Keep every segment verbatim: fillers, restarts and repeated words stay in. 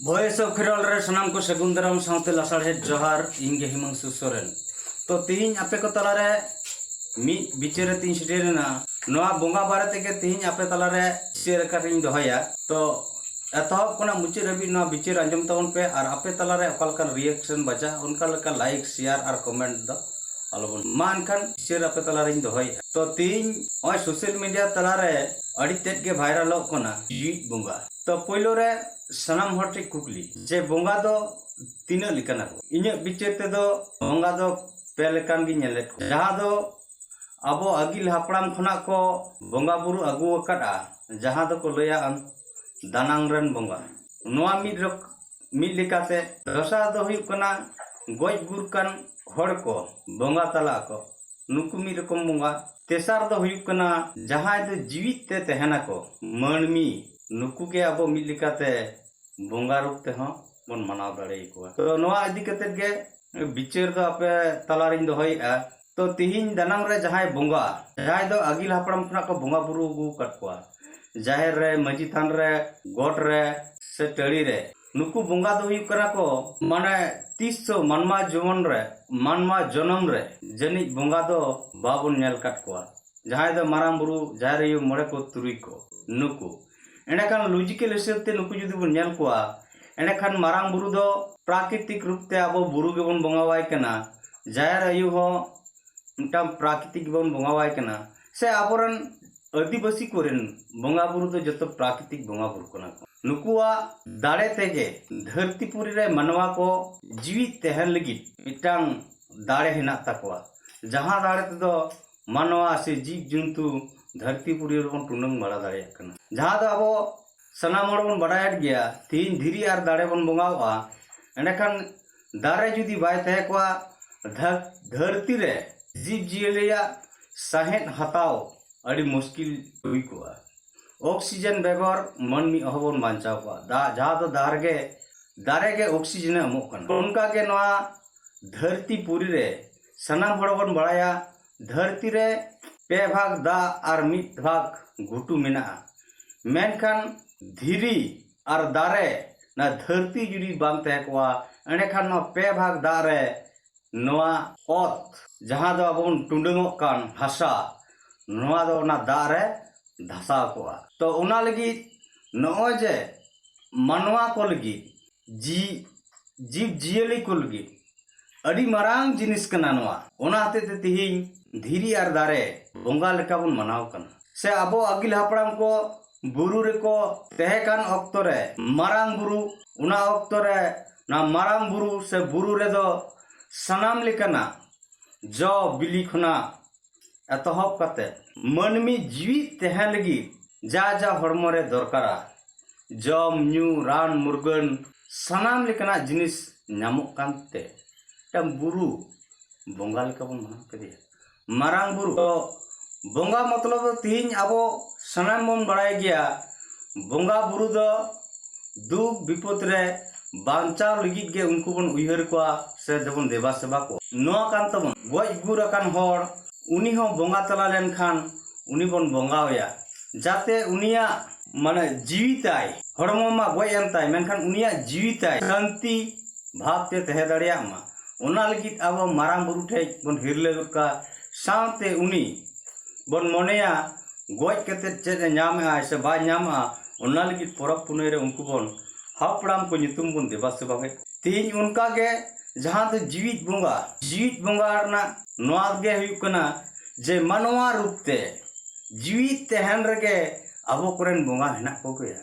Voice of Kherwal ᱨᱮ ᱥᱟᱱᱟᱢ ᱠᱚ ᱥᱟᱹᱜᱩᱱ ᱫᱟᱨᱟᱢ ᱥᱟᱶᱛᱮ ᱞᱟᱥᱟᱲᱦᱮᱫ ᱡᱚᱦᱟᱨ᱾ ᱤᱧ ᱜᱮ ᱦᱤᱢᱟᱝᱥᱩ ᱥᱚᱨᱮᱱ᱾ ᱛᱚ, ᱛᱤᱦᱤᱧ ᱟᱯᱮ ᱠᱚ ᱛᱟᱞᱟᱨᱮ ᱢᱤᱫ ᱵᱤᱪᱟᱹᱨ ᱨᱮ ᱛᱤᱧ ᱥᱮᱴᱮᱨ ᱮᱱᱟ᱾ ᱱᱚᱣᱟ ᱵᱚᱸᱜᱟ ᱵᱟᱨᱮ ᱛᱮᱜᱮ ᱛᱤᱦᱤᱧ ᱟᱯᱮ ᱛᱟᱞᱟᱨᱮ ᱵᱤᱪᱟᱹᱨ ᱟᱠᱟᱫ ᱤᱧ ᱫᱚᱦᱚᱭᱟ᱾ ᱛᱚ, ᱮᱛᱚᱦᱚᱵ ᱠᱷᱚᱱᱟᱜ ᱢᱩᱪᱟᱹᱫ ᱦᱟᱹᱵᱤᱡ ᱱᱚᱣᱟ ᱵᱤᱪᱟᱹᱨ ᱟᱸᱡᱚᱢ ᱛᱟᱵᱚᱱ ᱯᱮ ᱟᱨ ᱟᱯᱮ ᱛᱟᱞᱟᱨᱮ ᱚᱠᱟ ᱞᱮᱠᱟᱱ ᱨᱤᱭᱮᱠᱥᱚᱱ ᱵᱟᱪᱟᱜ, ᱚᱱᱠᱟ ᱞᱮᱠᱟ ᱞᱟᱭᱤᱠ, ᱥᱮᱭᱟᱨ ᱟᱨ ᱠᱚᱢᱮᱱᱴ ᱫᱚ ᱟᱞᱚᱵᱚᱱ᱾ ᱢᱟ ᱮᱱᱠᱷᱟᱱ ᱵᱤᱪᱟᱹᱨ ᱟᱯᱮ ᱛᱟᱞᱟᱨᱤᱧ ᱫᱚᱦᱚᱭᱮᱫᱼᱟ᱾ ᱛᱚ, ᱛᱤᱦᱤᱧ ᱱᱚᱜᱼᱚᱭ ᱥᱳᱥᱟᱞ ᱢᱤᱰᱤᱭᱟ ᱛᱟᱞᱟᱨᱮ ᱟᱹᱰᱤ ᱛᱮᱫ ᱜᱮ ᱵᱷᱟᱭᱨᱟᱞᱚᱜ ᱠᱟᱱᱟ ᱡᱤᱣᱤᱫ ᱵᱚᱸᱜᱟ᱾ ᱛᱚ, ᱯᱳᱭᱞᱳ ᱨᱮ ᱥᱟᱱᱟᱢ ᱦᱚᱲ ᱴᱷᱮᱱ ᱠᱩᱠᱞᱤ ᱡᱮ ᱵᱚᱸᱜᱟ ᱫᱚ ᱛᱤᱱᱟᱹᱜ ᱞᱮᱠᱟᱱᱟ ᱠᱚ? ᱤᱧᱟᱹᱜ ᱵᱤᱪᱟᱹᱨ ᱛᱮᱫᱚ ᱵᱚᱸᱜᱟ ᱫᱚ ᱯᱮ ᱞᱮᱠᱟᱱ ᱜᱤᱧ ᱧᱮᱞᱮᱫ ᱠᱚᱣᱟ, ᱡᱟᱦᱟᱸ ᱫᱚ ᱟᱵᱚ ᱟᱹᱜᱤᱞ ᱦᱟᱯᱲᱟᱢ ᱠᱷᱚᱱᱟᱜ ᱠᱚ ᱵᱚᱸᱜᱟ ᱵᱩᱨᱩ ᱟᱹᱜᱩ ᱟᱠᱟᱫᱼᱟ, ᱡᱟᱦᱟᱸ ᱫᱚᱠᱚ ᱞᱟᱹᱭᱟ ᱟᱢ ᱫᱟᱱᱟᱝ ᱨᱮᱱ ᱵᱚᱸᱜᱟ᱾ ᱱᱚᱣᱟ ᱢᱤᱫ ᱨᱚᱠ-, ᱢᱤᱫ ᱞᱮᱠᱟᱛᱮ᱾ ᱫᱚᱥᱟᱨ ᱫᱚ ᱦᱩᱭᱩᱜ ᱠᱟᱱᱟ ᱜᱚᱡ ᱜᱩᱨ ᱠᱟᱱ ᱦᱚᱲ ᱠᱚ ᱵᱚᱸᱜᱟ ᱛᱟᱞᱟ ᱟᱠᱚ, ᱱᱩᱠᱩ ᱢᱤᱫ ᱨᱚᱠᱚᱢ ᱵᱚᱸᱜᱟ᱾ ᱛᱮᱥᱟᱨ ᱫᱚ ᱦᱩᱭᱩᱜ ᱠᱟᱱᱟ ᱡᱟᱦᱟᱸᱭ ᱫᱚ ᱡᱤᱣᱤᱫ ᱛᱮ ᱛᱟᱦᱮᱱᱟᱠᱚ, ᱢᱟᱹᱱᱢᱤ, ᱱᱩᱠᱩ ᱜᱮ ᱟᱵᱚ ᱢᱤᱫ ᱞᱮᱠᱟᱛᱮ ᱵᱚᱸᱜᱟ ᱨᱩᱯ ᱛᱮᱦᱚᱸ ᱵᱚᱱ ᱢᱟᱱᱟᱣ ᱫᱟᱲᱮ ᱟᱠᱚᱣᱟ᱾ ᱛᱚ, ᱱᱚᱣᱟ ᱤᱫᱤ ᱠᱟᱛᱮᱫ ᱜᱮ ᱵᱤᱪᱟᱹᱨ ᱫᱚ ᱟᱯᱮ ᱛᱟᱞᱟᱨᱤᱧ ᱫᱚᱦᱚᱭᱮᱫᱼᱟ᱾ ᱛᱚ, ᱛᱤᱦᱤᱧ ᱫᱟᱱᱟᱝ ᱨᱮ ᱡᱟᱦᱟᱸᱭ ᱵᱚᱸᱜᱟ, ᱡᱟᱦᱟᱸᱭ ᱫᱚ ᱟᱹᱜᱤᱞ ᱦᱟᱯᱲᱟᱢ ᱠᱷᱚᱱᱟᱜ ᱠᱚ ᱵᱚᱸᱜᱟ ᱵᱩᱨᱩ ᱟᱹᱜᱩ ᱟᱠᱟᱫ ᱠᱚᱣᱟ, ᱡᱟᱦᱮᱨ ᱨᱮ, ᱢᱟᱹᱡᱷᱤ ᱛᱷᱟᱱ ᱨᱮ, ᱜᱚᱴ ᱨᱮ, ᱥᱮ ᱴᱟᱹᱲᱤ ᱨᱮ, ᱱᱩᱠᱩ ᱵᱚᱸᱜᱟ ᱫᱚ ᱦᱩᱭᱩᱜ ᱠᱟᱱᱟ ᱠᱚ, ᱢᱟᱱᱮ, ᱛᱤᱥ ᱪᱚ ᱢᱟᱱᱣᱟ ᱡᱤᱵᱚᱱ ᱨᱮ, ᱢᱟᱱᱣᱟ ᱡᱚᱱᱚᱢ ᱨᱮ ᱡᱟᱹᱱᱤᱡ ᱵᱚᱸᱜᱟ ᱫᱚ ᱵᱟᱵᱚᱱ ᱧᱮᱞ ᱟᱠᱟᱫ ᱠᱚᱣᱟ᱾ ᱡᱟᱦᱟᱸᱭ ᱫᱚ ᱢᱟᱨᱟᱝ ᱵᱩᱨᱩ, ᱡᱟᱦᱮᱨ ᱟᱭᱳ, ᱢᱚᱬᱮ ᱠᱚ, ᱛᱩᱨᱩᱭ ᱠᱚ, ᱱᱩᱠᱩ᱾ ᱮᱸᱰᱮᱠᱷᱟᱱ ᱞᱚᱡᱤᱠᱮᱞ ᱦᱤᱥᱟᱹᱵ ᱛᱮ ᱱᱩᱠᱩ ᱡᱩᱫᱤ ᱵᱚᱱ ᱧᱮᱞ ᱠᱚᱣᱟ, ᱮᱸᱰᱮᱠᱷᱟᱱ ᱢᱟᱨᱟᱝ ᱵᱩᱨᱩ ᱫᱚ ᱯᱨᱟᱠᱨᱤᱛᱤᱠ ᱨᱩᱯ ᱛᱮ ᱟᱵᱚ ᱵᱩᱨᱩ ᱜᱮᱵᱚᱱ ᱵᱚᱸᱜᱟᱣᱟᱭ ᱠᱟᱱᱟ᱾ ᱡᱟᱦᱮᱨ ᱟᱭᱳ ᱦᱚᱸ ᱢᱤᱫᱴᱟᱝ ᱯᱨᱟᱠᱨᱤᱛᱤᱠ ᱜᱮᱵᱚᱱ ᱵᱚᱸᱜᱟᱣᱟᱭ ᱠᱟᱱᱟ᱾ ᱥᱮ ᱟᱵᱚᱨᱮᱱ ᱟᱹᱫᱤᱵᱟᱹᱥᱤ ᱠᱚᱨᱮᱱ ᱵᱚᱸᱜᱟ ᱵᱩᱨᱩ ᱫᱚ ᱡᱚᱛᱚ ᱯᱨᱟᱠᱨᱤᱛᱤᱠ ᱵᱚᱸᱜᱟ ᱵᱩᱨᱩ ᱠᱟᱱᱟ ᱠᱚ᱾ ᱱᱩᱠᱩᱣᱟᱜ ᱫᱟᱲᱮ ᱛᱮᱜᱮ ᱫᱷᱟᱹᱨᱛᱤ ᱯᱩᱨᱤ ᱨᱮ ᱢᱟᱱᱣᱟ ᱠᱚ ᱡᱤᱣᱤᱫ ᱛᱟᱦᱮᱱ ᱞᱟᱹᱜᱤᱫ ᱢᱤᱫᱴᱟᱝ ᱫᱟᱲᱮ ᱦᱮᱱᱟᱜ ᱛᱟᱠᱚᱣᱟ, ᱡᱟᱦᱟᱸ ᱫᱟᱲᱮ ᱛᱮᱫᱚ ᱢᱟᱱᱣᱟ ᱥᱮ ᱡᱤᱵᱽ ᱡᱚᱱᱛᱩ ᱫᱷᱟᱹᱨᱛᱤ ᱯᱩᱨᱤ ᱨᱮᱵᱚᱱ ᱴᱩᱰᱟᱹᱝ ᱵᱟᱲᱟ ᱫᱟᱲᱮᱭᱟᱜ ᱠᱟᱱᱟ᱾ ᱡᱟᱦᱟᱸ ᱫᱚ ᱟᱵᱚ ᱥᱟᱱᱟᱢ ᱦᱚᱲ ᱵᱚᱱ ᱵᱟᱰᱟᱭᱮᱫ ᱜᱮᱭᱟ, ᱛᱤᱦᱤᱧ ᱫᱷᱤᱨᱤ ᱟᱨ ᱫᱟᱨᱮ ᱵᱚᱱ ᱵᱚᱸᱜᱟᱣᱟᱜᱼᱟ, ᱮᱸᱰᱮᱠᱷᱟᱱ ᱫᱟᱨᱮ ᱡᱩᱫᱤ ᱵᱟᱭ ᱛᱟᱦᱮᱸ ᱠᱚᱜᱼᱟ, ᱫᱷᱟ-, ᱫᱷᱟᱹᱨᱛᱤ ᱨᱮ ᱡᱤᱵᱽ ᱡᱤᱭᱟᱹᱞᱤᱭᱟᱜ ᱥᱟᱦᱮᱫ ᱦᱟᱛᱟᱣ ᱟᱹᱰᱤ ᱢᱩᱥᱠᱤᱞ ᱦᱩᱭ ᱠᱚᱜᱼᱟ᱾ ᱚᱠᱥᱤᱡᱮᱱ ᱵᱮᱜᱚᱨ ᱢᱟᱹᱱᱢᱤ ᱚᱦᱚᱵᱚᱱ ᱵᱟᱧᱪᱟᱣ ᱠᱚᱜᱼᱟ᱾ ᱫᱟ-, ᱡᱟᱦᱟᱸ ᱫᱚ ᱫᱟᱨᱮ ᱜᱮ, ᱫᱟᱨᱮ ᱜᱮ ᱚᱠᱥᱤᱡᱮᱱᱮ ᱮᱢᱚᱜ ᱠᱟᱱᱟ᱾ ᱚᱱᱠᱟ ᱜᱮ ᱱᱚᱣᱟ ᱫᱷᱟᱹᱨᱛᱤ ᱯᱩᱨᱤ ᱨᱮ ᱥᱟᱱᱟᱢ ᱦᱚᱲ ᱵᱚᱱ ᱵᱟᱲᱟᱭᱟ, ᱫᱷᱟᱹᱨᱛᱤ ᱨᱮ ᱯᱮ ᱵᱷᱟᱜᱽ ᱫᱟᱜ ᱟᱨ ᱢᱤᱫ ᱵᱷᱟᱜᱽ ᱜᱷᱩᱴᱩ ᱢᱮᱱᱟᱜᱼᱟ᱾ ᱢᱮᱱᱠᱷᱟᱱ ᱫᱷᱤᱨᱤ ᱟᱨ ᱫᱟᱨᱮ ᱚᱱᱟ ᱫᱷᱟᱹᱨᱛᱤ ᱡᱩᱫᱤ ᱵᱟᱝ ᱛᱟᱦᱮᱸ ᱠᱚᱜᱼᱟ, ᱮᱸᱰᱮᱠᱷᱟᱱ ᱱᱚᱣᱟ ᱯᱮ ᱵᱷᱟᱜᱽ ᱫᱟᱜ ᱨᱮ ᱱᱚᱣᱟ ᱚᱛ, ᱡᱟᱦᱟᱸ ᱫᱚ ᱟᱵᱚ ᱵᱚᱱ ᱴᱩᱰᱟᱹᱝᱚᱜ ᱠᱟᱱ ᱦᱟᱥᱟ, ᱱᱚᱣᱟ ᱫᱚ ᱚᱱᱟ ᱫᱟᱜ ᱨᱮ ᱫᱷᱟᱥᱟᱣ ᱠᱚᱜᱼᱟ᱾ ᱛᱚ, ᱚᱱᱟ ᱞᱟᱹᱜᱤᱫ ᱱᱚᱜᱼᱚᱭ ᱡᱮ ᱢᱟᱱᱣᱟ ᱠᱚ ᱞᱟᱹᱜᱤᱫ, ᱡᱤ-, ᱡᱤᱵᱽ ᱡᱤᱭᱟᱹᱞᱤ ᱠᱚ ᱞᱟᱹᱜᱤᱫ ᱟᱹᱰᱤ ᱢᱟᱨᱟᱝ ᱡᱤᱱᱤᱥ ᱠᱟᱱᱟ ᱱᱚᱣᱟ᱾ ᱚᱱᱟ ᱦᱚᱛᱮᱡ ᱛᱮ ᱛᱤᱦᱤᱧ ᱫᱷᱤᱨᱤ ᱟᱨ ᱫᱟᱨᱮ ᱵᱚᱸᱜᱟ ᱞᱮᱠᱟ ᱵᱚᱱ ᱢᱟᱱᱟᱣ ᱠᱟᱱᱟ᱾ ᱥᱮ ᱟᱵᱚ ᱟᱹᱜᱤᱞ ᱦᱟᱯᱲᱟᱢ ᱠᱚ ᱵᱩᱨᱩ ᱨᱮᱠᱚ ᱛᱟᱦᱮᱸ ᱠᱟᱱ ᱚᱠᱛᱚ ᱨᱮ ᱢᱟᱨᱟᱝ ᱵᱩᱨᱩ, ᱚᱱᱟ ᱚᱠᱛᱚ ᱨᱮ ᱚᱱᱟ ᱢᱟᱨᱟᱝ ᱵᱩᱨᱩ ᱥᱮ ᱵᱩᱨᱩ ᱨᱮᱫᱚ ᱥᱟᱱᱟᱢ ᱞᱮᱠᱟᱱᱟᱜ ᱡᱚ ᱵᱤᱞᱤ ᱠᱷᱚᱱᱟᱜ ᱮᱛᱚᱦᱚᱵ ᱠᱟᱛᱮ ᱢᱟᱹᱱᱢᱤ ᱡᱤᱣᱤᱫ ᱛᱟᱦᱮᱸ ᱞᱟᱹᱜᱤᱫ ᱡᱟ ᱡᱟ ᱦᱚᱲᱢᱚ ᱨᱮ ᱫᱚᱨᱠᱟᱨᱟ, ᱡᱚᱢ ᱧᱩ, ᱨᱟᱱ ᱢᱩᱨᱜᱟᱹᱱ, ᱥᱟᱱᱟᱢ ᱞᱮᱠᱟᱱᱟᱜ ᱡᱤᱱᱤᱥ ᱧᱟᱢᱚᱜ ᱠᱟᱱᱛᱮ ᱢᱤᱫᱴᱟᱝ ᱵᱩᱨᱩ ᱵᱚᱸᱜᱟ ᱞᱮᱠᱟ ᱵᱚᱱ ᱢᱟᱱᱟᱣ ᱠᱮᱫᱮᱭᱟ᱾ ᱢᱟᱨᱟᱝ ᱵᱩᱨᱩ ᱫᱚ ᱵᱚᱸᱜᱟ ᱢᱚᱛᱞᱚᱵ ᱫᱚ ᱛᱤᱦᱤᱧ ᱟᱵᱚ ᱥᱟᱱᱟᱢ ᱵᱚᱱ ᱵᱟᱲᱟᱭ ᱜᱮᱭᱟ, ᱵᱚᱸᱜᱟ ᱵᱩᱨᱩ ᱫᱚ ᱫᱩᱠ ᱵᱤᱯᱚᱫ ᱨᱮ ᱵᱟᱧᱪᱟᱣ ᱞᱟᱹᱜᱤᱫ ᱜᱮ ᱩᱱᱠᱩ ᱵᱚᱱ ᱩᱭᱦᱟᱹᱨ ᱠᱚᱣᱟ ᱥᱮ ᱫᱮᱵᱚᱱ ᱫᱮᱵᱟ ᱥᱮᱵᱟ ᱠᱚᱣᱟ᱾ ᱱᱚᱣᱟ ᱠᱟᱱ ᱛᱟᱵᱚᱱ ᱜᱚᱡ ᱜᱩᱨ ᱟᱠᱟᱱ ᱦᱚᱲ, ᱩᱱᱤ ᱦᱚᱸ ᱵᱚᱸᱜᱟ ᱛᱟᱞᱟ ᱞᱮᱱᱠᱷᱟᱱ ᱩᱱᱤ ᱵᱚᱱ ᱵᱚᱸᱜᱟᱣᱟᱭᱟ, ᱡᱟᱛᱮ ᱩᱱᱤᱭᱟᱜ ᱢᱟᱱᱮ ᱡᱤᱣᱤ ᱛᱟᱭ, ᱦᱚᱲᱢᱚ ᱢᱟ ᱜᱚᱡ ᱮᱱ ᱛᱟᱭ, ᱢᱮᱱᱠᱷᱟᱱ ᱩᱱᱤᱭᱟᱜ ᱡᱤᱣᱤ ᱛᱟᱭ ᱥᱟᱱᱛᱤ ᱵᱷᱟᱵᱽ ᱛᱮ ᱛᱟᱦᱮᱸ ᱫᱟᱲᱮᱭᱟᱜ ᱢᱟ᱾ ᱚᱱᱟ ᱞᱟᱹᱜᱤᱫ ᱟᱵᱚ ᱢᱟᱨᱟᱝ ᱵᱩᱨᱩ ᱴᱷᱮᱡ ᱵᱚᱱ ᱦᱤᱨᱞᱟᱹ ᱜᱚᱫ ᱠᱟᱜᱼᱟ, ᱥᱟᱶᱛᱮ ᱩᱱᱤ ᱵᱚᱱ ᱢᱚᱱᱮᱭᱟ ᱜᱚᱡ ᱠᱟᱛᱮ ᱪᱮᱫ ᱮ ᱧᱟᱢᱮᱜᱼᱟ ᱥᱮ ᱵᱟᱭ ᱧᱟᱢᱟ᱾ ᱚᱱᱟ ᱞᱟᱹᱜᱤᱫ ᱯᱚᱨᱚᱵᱽ ᱯᱩᱱᱟᱹᱭ ᱨᱮ ᱩᱱᱠᱩ ᱵᱚᱱ ᱦᱟᱯᱲᱟᱢ ᱠᱚ ᱧᱩᱛᱩᱢ ᱵᱚᱱ ᱫᱮᱵᱟ ᱥᱮᱵᱟ ᱠᱮᱫ᱾ ᱛᱮᱦᱮᱧ ᱚᱱᱠᱟ ᱜᱮ ᱡᱟᱦᱟᱸ ᱫᱚ ᱡᱤᱣᱤᱫ ᱵᱚᱸᱜᱟ, ᱡᱤᱣᱤᱫ ᱵᱚᱸᱜᱟ ᱨᱮᱱᱟᱜ ᱱᱚᱣᱟ ᱜᱮ ᱦᱩᱭᱩᱜ ᱠᱟᱱᱟ ᱡᱮ ᱢᱟᱱᱣᱟ ᱨᱩᱯ ᱛᱮ ᱡᱤᱣᱤᱫ ᱛᱟᱦᱮᱱ ᱨᱮᱜᱮ ᱟᱵᱚ ᱠᱚᱨᱮᱱ ᱵᱚᱸᱜᱟ ᱦᱮᱱᱟᱜ ᱠᱚᱜᱮᱭᱟ᱾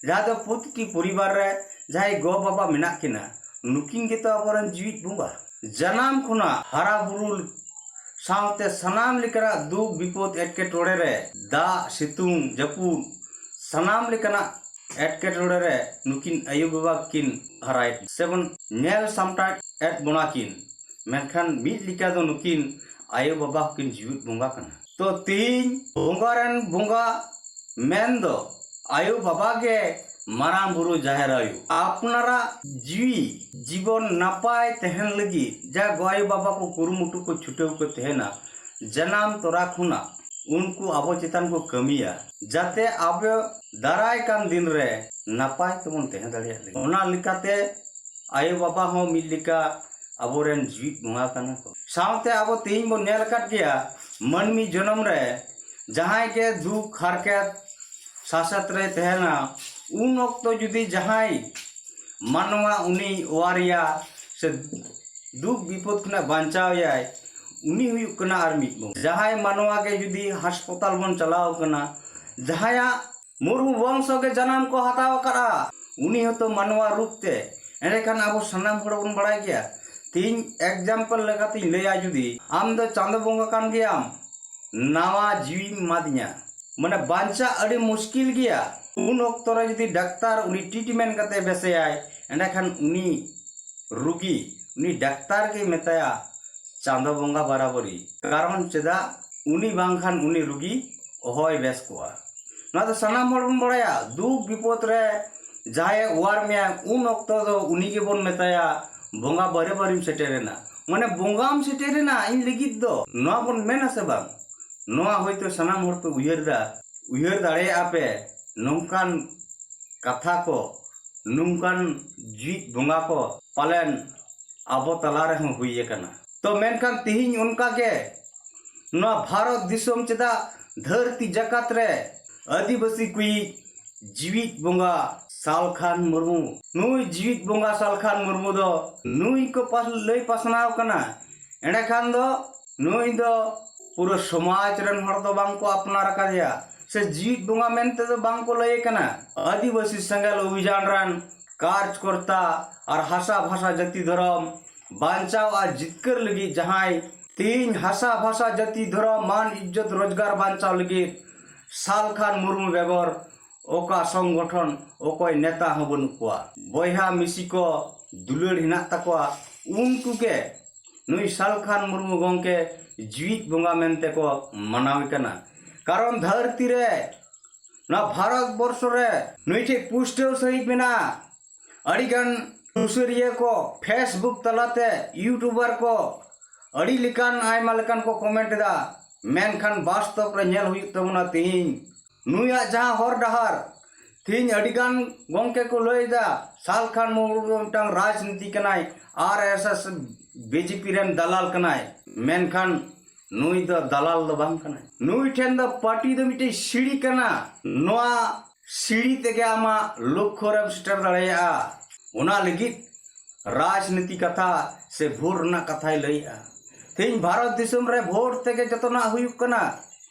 ᱡᱟᱦᱟᱸ ᱫᱚ ᱯᱨᱚᱛᱤᱴᱤ ᱯᱚᱨᱤᱵᱟᱨ ᱨᱮ ᱡᱟᱦᱟᱸᱭ ᱜᱚ ᱵᱟᱵᱟ ᱢᱮᱱᱟᱜ ᱠᱤᱱᱟ, ᱱᱩᱠᱤᱱ ᱜᱮᱛᱚ ᱟᱵᱚᱨᱮᱱ ᱡᱤᱣᱤᱫ ᱵᱚᱸᱜᱟ᱾ ᱡᱟᱱᱟᱢ ᱠᱷᱚᱱᱟᱜ ᱦᱟᱨᱟ ᱵᱩᱨᱩ ᱥᱟᱶᱛᱮ ᱥᱟᱱᱟᱢ ᱞᱮᱠᱟᱱᱟᱜ ᱫᱩᱠ ᱵᱤᱯᱚᱫ ᱮᱴᱠᱮᱴᱚᱬᱮ ᱨᱮ, ᱫᱟᱜ ᱥᱤᱛᱩᱝ ᱡᱟᱹᱯᱩᱫ, ᱥᱟᱱᱟᱢ ᱞᱮᱠᱟᱱᱟᱜ ᱮᱴᱠᱮᱴᱚᱬᱮ ᱨᱮ ᱱᱩᱠᱤᱱ ᱟᱭᱳ ᱵᱟᱵᱟ ᱠᱤᱱ ᱦᱟᱨᱟᱭᱮᱫ ᱥᱮᱵᱚᱱ ᱧᱮᱞ ᱥᱟᱢᱴᱟᱣ ᱮᱫ ᱵᱚᱱᱟ ᱠᱤᱱ, ᱢᱮᱱᱠᱷᱟᱱ ᱢᱤᱫ ᱞᱮᱠᱟ ᱫᱚ ᱱᱩᱠᱤᱱ ᱟᱭᱳ ᱵᱟᱵᱟ ᱦᱚᱸᱠᱤᱱ ᱡᱤᱣᱤᱫ ᱵᱚᱸᱜᱟ ᱠᱟᱱᱟ᱾ ᱛᱚ ᱛᱤᱦᱤᱧ ᱵᱚᱸᱜᱟ ᱨᱮᱱ ᱵᱚᱸᱜᱟ ᱢᱮᱱ ᱫᱚ ᱟᱭᱳ ᱵᱟᱵᱟ ᱜᱮ ᱢᱟᱨᱟᱝ ᱵᱩᱨᱩ ᱡᱟᱦᱮᱨ ᱟᱭᱳ᱾ ᱟᱯᱱᱟᱨᱟᱜ ᱡᱤᱣᱤ ᱡᱤᱵᱚᱱ ᱱᱟᱯᱟᱭ ᱛᱟᱦᱮᱱ ᱞᱟᱹᱜᱤᱫ ᱡᱟ ᱜᱚ ᱟᱭᱳ ᱵᱟᱵᱟ ᱠᱚ ᱠᱩᱨᱩᱢᱩᱴᱩ ᱠᱚ ᱪᱷᱩᱴᱟᱹᱣ ᱠᱚ ᱛᱟᱦᱮᱱᱟ, ᱡᱟᱱᱟᱢ ᱛᱚᱨᱟ ᱠᱷᱚᱱᱟᱜ ᱩᱱᱠᱩ ᱟᱵᱚ ᱪᱮᱛᱟᱱ ᱠᱚ ᱠᱟᱹᱢᱤᱭᱟ, ᱡᱟᱛᱮ ᱟᱵᱚ ᱫᱟᱨᱟᱭ ᱠᱟᱱ ᱫᱤᱱ ᱨᱮ ᱱᱟᱯᱟᱭ ᱛᱮᱵᱚᱱ ᱛᱟᱦᱮᱸ ᱫᱟᱲᱮᱭᱟᱜ ᱞᱟᱹᱜᱤᱫ᱾ ᱚᱱᱟ ᱞᱮᱠᱟᱛᱮ ᱟᱭᱳ ᱵᱟᱵᱟ ᱦᱚᱸ ᱢᱤᱫ ᱞᱮᱠᱟ ᱟᱵᱚᱨᱮᱱ ᱡᱤᱣᱤᱫ ᱵᱚᱸᱜᱟ ᱠᱟᱱᱟ ᱠᱚ᱾ ᱥᱟᱶᱛᱮ ᱟᱵᱚ ᱛᱮᱦᱮᱧ ᱵᱚᱱ ᱧᱮᱞ ᱟᱠᱟᱫ ᱜᱮᱭᱟ, ᱢᱟᱹᱱᱢᱤ ᱡᱚᱱᱚᱢ ᱨᱮ ᱡᱟᱦᱟᱸᱭ ᱜᱮ ᱫᱩᱠ ᱦᱟᱨᱠᱮᱛ ᱥᱟᱥᱮᱛ ᱨᱮᱭ ᱛᱟᱦᱮᱱᱟ, ᱩᱱ ᱚᱠᱛᱚ ᱡᱩᱫᱤ ᱡᱟᱦᱟᱸᱭ ᱢᱟᱱᱣᱟ ᱩᱱᱤ ᱚᱣᱟᱨᱮᱭᱟ ᱥᱮ ᱫᱩᱠ ᱵᱤᱯᱚᱫ ᱠᱷᱚᱱᱟᱜ ᱵᱟᱧᱪᱟᱣ ᱮᱭᱟᱭ, ᱩᱱᱤ ᱦᱩᱭᱩᱜ ᱠᱟᱱᱟ ᱟᱨ ᱢᱤᱫ ᱵᱚᱸᱜᱟ᱾ ᱡᱟᱦᱟᱸᱭ ᱢᱟᱱᱣᱟ ᱜᱮ ᱡᱩᱫᱤ ᱦᱟᱥᱯᱟᱛᱟᱞ ᱵᱚᱱ ᱪᱟᱞᱟᱣ ᱠᱟᱱᱟ, ᱡᱟᱦᱟᱸᱭᱟᱜ ᱢᱩᱨᱢᱩ ᱵᱚᱝᱥᱚ ᱜᱮ ᱡᱟᱱᱟᱢ ᱠᱚ ᱦᱟᱛᱟᱣ ᱟᱠᱟᱫᱼᱟ, ᱩᱱᱤ ᱦᱚᱸᱛᱚ ᱢᱟᱱᱣᱟ ᱨᱩᱯ ᱛᱮ᱾ ᱮᱸᱰᱮᱠᱷᱟᱱ ᱟᱵᱚ ᱥᱟᱱᱟᱢ ᱦᱚᱲ ᱵᱚᱱ ᱵᱟᱲᱟᱭ ᱜᱮᱭᱟ, ᱛᱮᱦᱮᱧ ᱮᱠᱡᱟᱢᱯᱚᱞ ᱞᱮᱠᱟᱛᱤᱧ ᱞᱟᱹᱭᱟ, ᱡᱩᱫᱤ ᱟᱢ ᱫᱚ ᱪᱟᱸᱫᱚ ᱵᱚᱸᱜᱟ ᱠᱟᱱ ᱜᱮᱭᱟᱢ, ᱱᱟᱣᱟ ᱡᱤᱣᱤᱢ ᱮᱢᱟᱫᱤᱧᱟ, ᱢᱟᱱᱮ ᱵᱟᱧᱪᱟᱜ ᱟᱹᱰᱤ ᱢᱩᱥᱠᱤᱞ ᱜᱮᱭᱟ, ᱩᱱ ᱚᱠᱛᱚ ᱨᱮ ᱡᱩᱫᱤ ᱰᱟᱠᱛᱟᱨ ᱩᱱᱤ ᱴᱨᱤᱴᱢᱮᱱᱴ ᱠᱟᱛᱮ ᱵᱮᱥᱮᱭᱟᱭ, ᱮᱸᱰᱮᱠᱷᱟᱱ ᱩᱱᱤ ᱨᱩᱜᱤ, ᱩᱱᱤ ᱰᱟᱠᱛᱟᱨ ᱜᱮ ᱢᱮᱛᱟᱭᱟ ᱪᱟᱸᱫᱚ ᱵᱚᱸᱜᱟ ᱵᱟᱨᱟᱵᱟᱹᱨᱤ᱾ ᱠᱟᱨᱚᱱ ᱪᱮᱫᱟᱜ? ᱩᱱᱤ ᱵᱟᱝᱠᱷᱟᱱ ᱩᱱᱤ ᱨᱩᱜᱤ ᱚᱦᱚᱭ ᱵᱮᱥ ᱠᱚᱜᱼᱟ᱾ ᱱᱚᱣᱟ ᱫᱚ ᱥᱟᱱᱟᱢ ᱦᱚᱲ ᱵᱚᱱ ᱵᱟᱲᱟᱭᱟ, ᱫᱩᱠ ᱵᱤᱯᱚᱫ ᱨᱮ ᱡᱟᱦᱟᱸᱭᱮ ᱚᱣᱟᱨ ᱢᱮᱭᱟ, ᱩᱱ ᱚᱠᱛᱚ ᱫᱚ ᱩᱱᱤ ᱜᱮᱵᱚᱱ ᱢᱮᱛᱟᱭᱟ, ᱵᱚᱸᱜᱟ ᱵᱟᱨᱟᱵᱟᱹᱨᱤᱢ ᱥᱮᱴᱮᱨᱮᱱᱟ, ᱢᱟᱱᱮ ᱵᱚᱸᱜᱟᱢ ᱥᱮᱴᱮᱨᱮᱱᱟ ᱤᱧ ᱞᱟᱹᱜᱤᱫ ᱫᱚ, ᱱᱚᱣᱟ ᱵᱚᱱ ᱢᱮᱱᱟ ᱥᱮ ᱵᱟᱝ? ᱱᱚᱣᱟ ᱦᱚᱭᱛᱳ ᱥᱟᱱᱟᱢ ᱦᱚᱲ ᱯᱮ ᱩᱭᱦᱟᱹᱨ ᱫᱟ, ᱩᱭᱦᱟᱹᱨ ᱫᱟᱲᱮᱭᱟᱜᱼᱟ ᱯᱮ, ᱱᱚᱝᱠᱟᱱ ᱠᱟᱛᱷᱟ ᱠᱚ, ᱱᱚᱝᱠᱟᱱ ᱡᱤᱣᱤᱫ ᱵᱚᱸᱜᱟ ᱠᱚ ᱯᱟᱞᱮᱱ ᱟᱵᱚ ᱛᱟᱞᱟ ᱨᱮᱦᱚᱸ ᱦᱩᱭ ᱟᱠᱟᱱᱟ᱾ ᱛᱚ ᱢᱮᱱᱠᱷᱟᱱ ᱛᱤᱦᱤᱧ ᱚᱱᱠᱟ ᱜᱮ ᱱᱚᱣᱟ ᱵᱷᱟᱨᱚᱛ ᱫᱤᱥᱚᱢ ᱪᱮᱫᱟᱜ ᱫᱷᱟᱹᱨᱛᱤ ᱡᱟᱠᱟᱛ ᱨᱮ ᱟᱹᱫᱤᱵᱟᱹᱥᱤ ᱠᱚᱭᱤᱡ ᱡᱤᱣᱤᱫ ᱵᱚᱸᱜᱟ ᱥᱟᱞᱠᱷᱟᱱ ᱢᱩᱨᱢᱩ, ᱱᱩᱭ ᱡᱤᱣᱤᱫ ᱵᱚᱸᱜᱟ ᱥᱟᱞᱠᱷᱟᱱ ᱢᱩᱨᱢᱩ ᱫᱚ ᱱᱩᱭ ᱠᱚ ᱯᱟᱥ-, ᱞᱟᱹᱭ ᱯᱟᱥᱱᱟᱣ ᱠᱟᱱᱟ᱾ ᱮᱸᱰᱮᱠᱷᱟᱱ ᱫᱚ ᱱᱩᱭ ᱫᱚ ᱯᱩᱨᱟᱹ ᱥᱚᱢᱟᱡᱽ ᱨᱮᱱ ᱦᱚᱲ ᱫᱚ ᱵᱟᱝ ᱠᱚ ᱟᱯᱱᱟᱨ ᱟᱠᱟᱫᱮᱭᱟ, ᱥᱮ ᱡᱤᱣᱤᱫ ᱵᱚᱸᱜᱟ ᱢᱮᱱᱛᱮ ᱫᱚ ᱵᱟᱝ ᱠᱚ ᱞᱟᱹᱭᱮ ᱠᱟᱱᱟ᱾ ᱟᱹᱫᱤᱵᱟᱹᱥᱤ ᱥᱮᱸᱜᱮᱞ ᱚᱵᱷᱤᱡᱟᱱ ᱨᱮᱱ ᱠᱟᱨᱡᱽᱠᱚᱨᱛᱟ ᱟᱨ ᱦᱟᱥᱟ ᱵᱷᱟᱥᱟ ᱡᱟᱹᱛᱤ ᱫᱷᱚᱨᱚᱢ ᱵᱟᱧᱪᱟᱣ ᱟᱨ ᱡᱤᱛᱠᱟᱹᱨ ᱞᱟᱹᱜᱤᱫ ᱡᱟᱦᱟᱸᱭ ᱛᱮᱦᱮᱧ ᱦᱟᱥᱟ ᱵᱷᱟᱥᱟ ᱡᱟᱹᱛᱤ ᱫᱷᱚᱨᱚᱢ ᱢᱟᱱ ᱤᱡᱽᱡᱚᱛ ᱨᱳᱡᱽᱜᱟᱨ ᱵᱟᱧᱪᱟᱣ ᱞᱟᱹᱜᱤᱫ ᱥᱟᱞᱠᱷᱟᱱ ᱢᱩᱨᱢᱩ ᱵᱮᱜᱚᱨ ᱚᱠᱟ ᱥᱚᱝᱜᱚᱴᱷᱚᱱ, ᱚᱠᱚᱭ ᱱᱮᱛᱟ ᱦᱚᱸ ᱵᱟᱹᱱᱩᱜ ᱠᱚᱣᱟ᱾ ᱵᱚᱭᱦᱟ ᱢᱤᱥᱤ ᱠᱚ ᱫᱩᱞᱟᱹᱲ ᱦᱮᱱᱟᱜ ᱛᱟᱠᱚᱣᱟ, ᱩᱱᱠᱩ ᱜᱮ ᱱᱩᱭ ᱥᱟᱞᱠᱷᱟᱱ ᱢᱩᱨᱢᱩ ᱜᱚᱢᱠᱮ ᱡᱤᱣᱤᱫ ᱵᱚᱸᱜᱟ ᱢᱮᱱᱛᱮ ᱠᱚ ᱢᱟᱱᱟᱣᱮ ᱠᱟᱱᱟ᱾ ᱠᱟᱨᱚᱱ ᱫᱷᱟᱹᱨᱛᱤ ᱨᱮ, ᱱᱚᱣᱟ ᱵᱷᱟᱨᱚᱛ ᱵᱚᱨᱥᱚ ᱨᱮ ᱱᱩᱭ ᱴᱷᱮᱱ ᱯᱩᱥᱴᱟᱹᱣ ᱥᱟᱹᱦᱤᱡ ᱢᱮᱱᱟᱜᱼᱟ᱾ ᱟᱹᱰᱤᱜᱟᱱ ᱥᱩᱥᱟᱹᱨᱤᱭᱟᱹ ᱠᱚ Facebook ᱛᱟᱞᱟᱛᱮ, ᱤᱭᱩᱴᱩᱵᱟᱨ ᱠᱚ ᱟᱹᱰᱤ ᱞᱮᱠᱟᱱ ᱟᱭᱢᱟ ᱞᱮᱠᱟᱱ ᱠᱚ ᱠᱚᱢᱮᱱᱴ ᱮᱫᱟ, ᱢᱮᱱᱠᱷᱟᱱ ᱵᱟᱥᱛᱚᱵ ᱨᱮ ᱧᱮᱞ ᱦᱩᱭᱩᱜ ᱛᱟᱵᱚᱱᱟ ᱛᱤᱦᱤᱧ ᱱᱩᱭᱟᱜ ᱡᱟᱦᱟᱸ ᱦᱚᱨ ᱰᱟᱦᱟᱨ, ᱛᱤᱦᱤᱧ ᱟᱹᱰᱤᱜᱟᱱ ᱜᱚᱢᱠᱮ ᱠᱚ ᱞᱟᱹᱭ ᱮᱫᱟ ᱥᱟᱞ ᱠᱷᱟᱱ ᱢᱩᱨᱢᱩ ᱫᱚ ᱢᱤᱫᱴᱟᱝ ᱨᱟᱡᱽᱱᱤᱛᱤ ᱠᱟᱱᱟᱭ, ᱟᱨ S S B J P ᱨᱮᱱ ᱫᱟᱞᱟᱞ ᱠᱟᱱᱟᱭ, ᱢᱮᱱᱠᱷᱟᱱ ᱱᱩᱭ ᱫᱚ ᱫᱟᱞᱟᱞ ᱫᱚ ᱵᱟᱝ ᱠᱟᱱᱟᱭ᱾ ᱱᱩᱭ ᱴᱷᱮᱱ ᱫᱚ ᱯᱟᱨᱴᱤ ᱫᱚ ᱢᱤᱫᱴᱮᱱ ᱥᱤᱲᱤ ᱠᱟᱱᱟ᱾ ᱱᱚᱣᱟ ᱥᱤᱲᱤ ᱛᱮᱜᱮ ᱟᱢᱟᱜ ᱞᱚᱠᱠᱷᱚ ᱨᱮᱢ ᱥᱮᱴᱮᱨ ᱫᱟᱲᱮᱭᱟᱜᱼᱟ᱾ ᱚᱱᱟ ᱞᱟᱹᱜᱤᱫ ᱨᱟᱡᱽᱱᱤᱛᱤ ᱠᱟᱛᱷᱟ ᱥᱮ ᱵᱷᱳᱴ ᱨᱮᱱᱟᱜ ᱠᱟᱛᱷᱟᱭ ᱞᱟᱹᱭᱮᱜᱼᱟ᱾ ᱛᱮᱦᱮᱧ ᱵᱷᱟᱨᱚᱛ ᱫᱤᱥᱚᱢ ᱨᱮ ᱵᱷᱳᱴ ᱛᱮᱜᱮ ᱡᱚᱛᱚᱱᱟᱜ ᱦᱩᱭᱩᱜ ᱠᱟᱱᱟ᱾